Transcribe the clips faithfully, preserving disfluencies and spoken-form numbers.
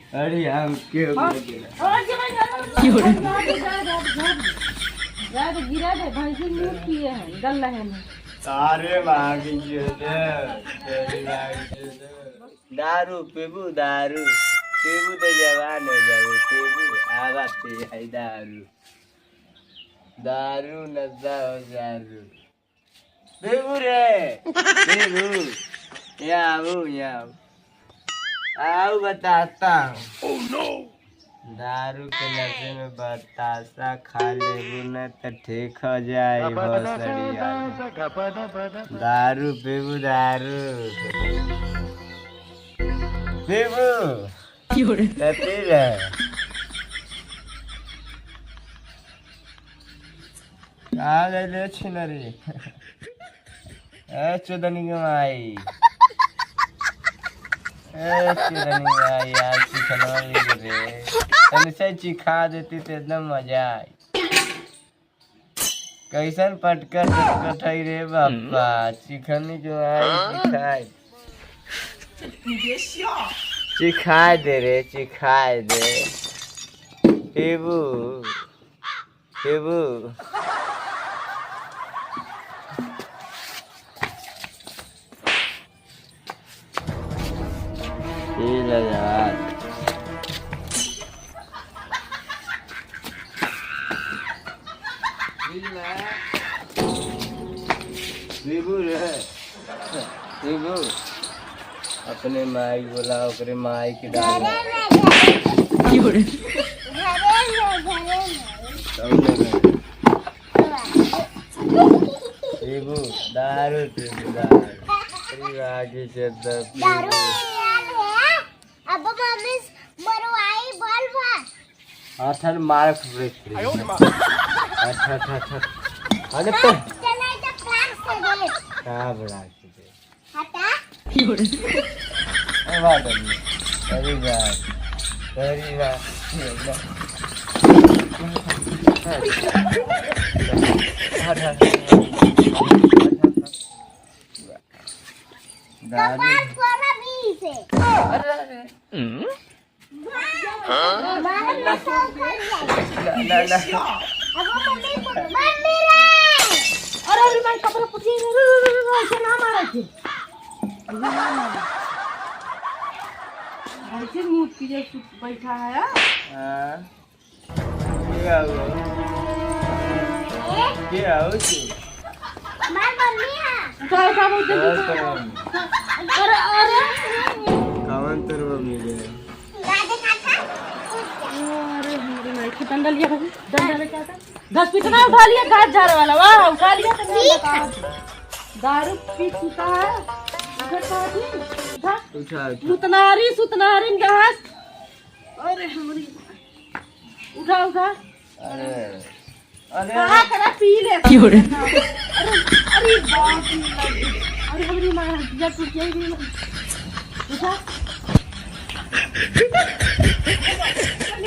अरे, हम क्यों हाँ? बोल देना? और जो भाई, जा, जा, जा, जा, जा, जा, जा, जा, गिरा दे, भैंसी दूध पिए हैं, गल रहे हैं। अरे, माँ की जो दे, तेरी माँ की जो दे। दारू पीबू, दारू पीबू तो जवान हो जाबू, पीबू, आवा पी है दारू। दारू नशा हो दारू। बेबू रे, बेबू, यहाँ आओ, यहाँ आओ। आओ, बताता हूँ। दारू के नशे में बतासा खा लेबू न त ठीक हो जाई भोसड़िया। दारू बेबू, दारू। बेबू, कथी रे? का ले ले छिनरी? ए चोदनी के माई। ए चोदनी के माई, यार चिकनवा ले ले रे। तनी से चिखा देती तो एकदम मजा आई। कैसन पटकर पटकर है रे बापा, चिकनी के माई चिखाई। चिखाई दे रे, चिखाई दे। पीबू। पीबू। पी ले यार। पीबू रे। पीबू। अपने माई के बोला, ओकरे माई के डाल। पीबू, दारू पीबू, दारू। पीबू, आगे से दब पीबू। दारू पिया ले। अब मम्मी मरवाई बोल बा। हाँ, ठन मार खपरे खपरे। आयो रे माँ। हट, हट, हट, हट। अरे तो। चला इधर प्लान से दे। का बड़ा के दे? हटा। ए, बात है। अरे बात। अरे बात। हट, हट। कपाल फोड़ा बीस है। अरे, अरे। मारन में सौ कर जाए। ना, ना, ना। अब मम्मी को, मम्मी रे। अरे, अरे, मैं कपड़ा पुछी रे, रे, रे, रे, रे, ऐसे ना मारा थे। ऐसे मुंह पीछे बैठा है। हाँ। के आओ? के आओ तू? हमार मम्मी है। उठा, उठा, उठा, उठा। कौन? अरे, अरे। कौन तोर मम्मी रे? राधे काका। अरे, हमारी माई की डंडा लिया भाई, डंडा लेके आता। दस पीटना उठा लिया, घास झाड़ वाला, वाह, उठा लिया तो मैं ठीक है। बताओ। दारू पी चुका है, उठा, उठा, उठा। उठा, उठा। सुतनारी, सुतनारी घास। अरे, हमारी उठा, उठा। अरे, अरे। कहाँ करा पी ले। क्यों रे? अरे, अरे, बाप रे। अरे, हमारी माँ, हड्डियाँ टूट जाएगी। उठा।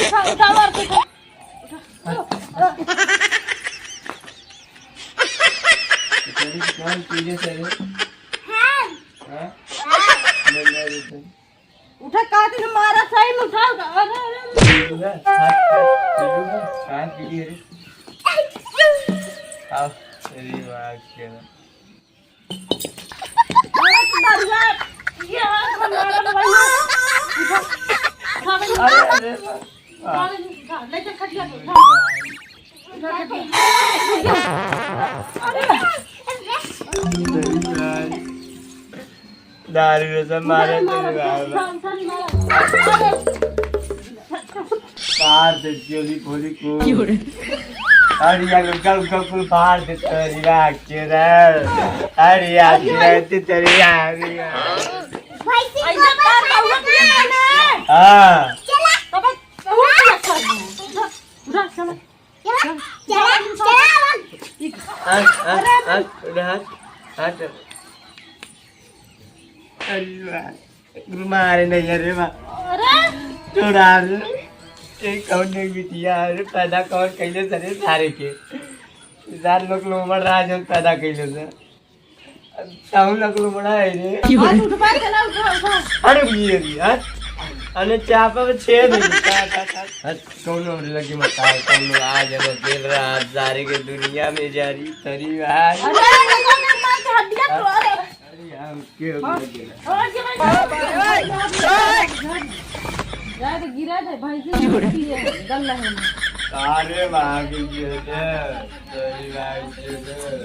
उठा, उठा, मार के उठा। उठा। तेरी कौन पीछे से रे? हाँ। हाँ? हाँ। ले, ले, ले, ले। उठा, काट के मारा, सही में उठा, उठा। अरे, अरे, अरे। पीलूगा, हाथ, हाथ, पीलूगा, हाथ पीली है रे। आओ, तेरी माँ के। अरे, तू डर जा। ये हाथ में मारा ना भाई। उठा, उठा भाई। अरे, अरे, अरे। उठा, उठा, ले चल खटिया पे, उठा। दारू में सब मारे तो मार दे चोली फोली को। अरे यार, उनका, उनका कुल फाड़ दे तेरी आँख के रे। अरे यार, तेरी आँख के रे। हाँ। चला, चला, चला। चला, चला, चला, चला। हट, हट, हट, हट, हट। अरे वाह, मारे नहीं, अरे वाह। अरे। छोड़ा रे। ये कौन नहीं बिटिया, अरे पैदा कौन कैले सरे सारे के? सारे लोग लोमड़ रहा जो पैदा कैले से। ताऊ नकल बड़ा है रे। क्यों? आज उठवा, चला, उठा, उठा। अरे ये भी यार। अने चापा में छेद हो गया। हट, कौनो हमरे लगे मत आए, कौनो आ जब अकेल रहा, सारे के दुनिया में जारी तरी भाई। अरे, अरे, अरे, अरे, मार के हड्डियाँ तोड़ दे। अरे, हम के हो गया? और के भाई? जा तो गिरा दे भाई, से गिरती है, गल है। अरे, मार के गिर दे। सही बात है।